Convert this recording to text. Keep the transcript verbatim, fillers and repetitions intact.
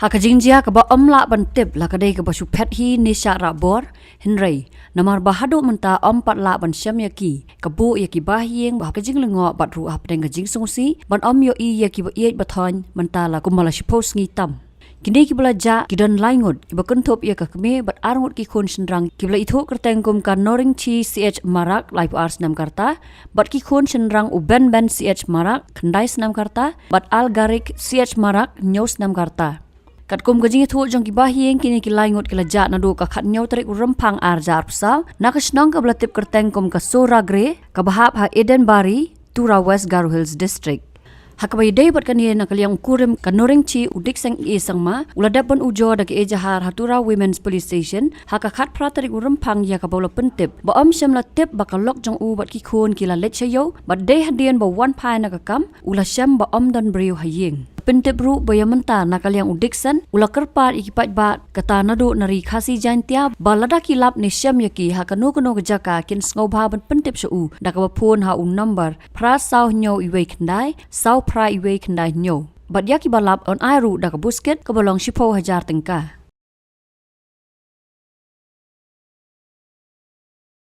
Ha ka jingjia kaba ym lah ban tip la ka dei kaba shu phet hi ne shah rah bor, hynrei namar ba haduh mynta ym pat lah ban shem ïa ki, ka buh ïa ki bahaïing ba ha ka jinglyngngoh bad ruh hapdeng ka jingsngewsih ban ym ïohi ïa kiba ïeit ba thoiñ, mynta la kumba la shiphew sngi tam. Kine kiba la jah ki don lai ngut, kiba kynthup ïa ka kmie bad ar ngut ki khun shynrang kiba la ithuh kyrteng kum ka Noringchi C H Marak, laiphew ar snem ka rta, bad ki khun shynrang u Benben C H Marak, khyndai snem ka rta, bad Algarik C H Marak, hynñiew snem ka rta. Katkum ka jingithuh jong ki bahaïing, kine ki lai ngut ki la jah naduh ka khathynñiew tarik u Rymphang ar hajar arphew saw na ka shnong kaba la tip kyrteng kum ka Soragre, kaba hap ha Edenbari, Tura, West Garo Hills District. Ha kaba ïadei bad kane, na ka liang u kurim ka Noringchi, u Dikseng A Sangma, u la dep ban ujor da ka ejahar ha Tura Women's Police Station ha ka khatphra tarik u Rymphang ïa kaba u la pyntip ba ym shym la tip ba ka lok jong u bad ki khun ki la leit sha ïew, bad dei hadien ba u wan phai na ka kam u la shem ba ym don briew ha ïing. Pyntip ruh ba ïa mynta na ka liang u Dikseng u la kyrpad ïa ki paidbah, kata naduh na Ri Khasi Jaintia, ba lada ki lap ne shem ïa ki ha kano kano ka jaka, kin sngewbha ban pyntip sha u da kaba phone ha u number phra saw hynñiew iwei khyndai, saw phra iwei khyndai hynñiew. Bad ïa kiba lap yn ai ruh da ka buskit kaba long shiphew hajar tyngka.